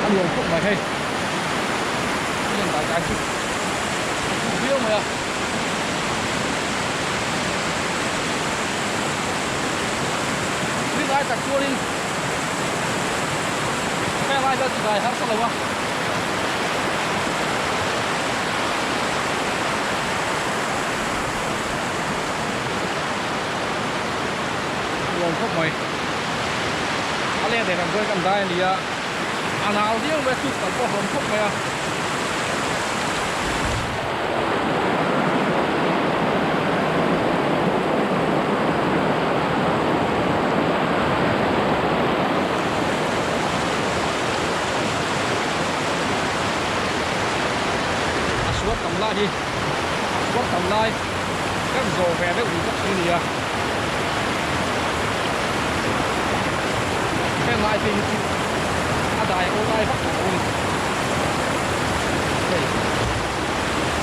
A nuam khawp mai hei. Tui an dai kai chu a thuk viau mai a. Tui dai tak chuanin heng lai vel chu dai harsa lo a. Nuam khawp mai. A leh dek ang chuan kan dai a ni a, a nau viau mai a tuk tal pawh a hlawm khawp mai a. A suar tam lai hi a suar tam lai kan zawh ve deuh ni bawk si a ni a. Heng lai phei hi chu a dai awl lai vak tawh lo a ni. Hei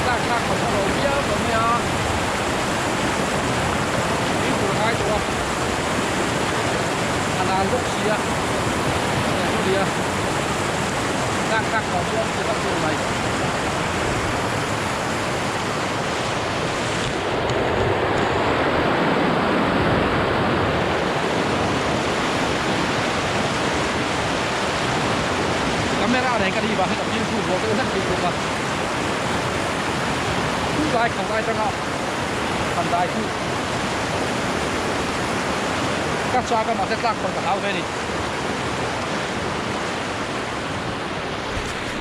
tlak tlak tawh a lo viau tawh mai a, fimkhur a ngai tawh a, a nan bawk si a, heng chu a ni a, tlak tlak tawh chuan ti vak tur mai. Camera nen ka nih vang hian ka fimkhur zual deuh hlek bik bawk a, chu lai kho lai atanga han dai chu ka chak a mahse tlak pawh ka hlau ve a ni.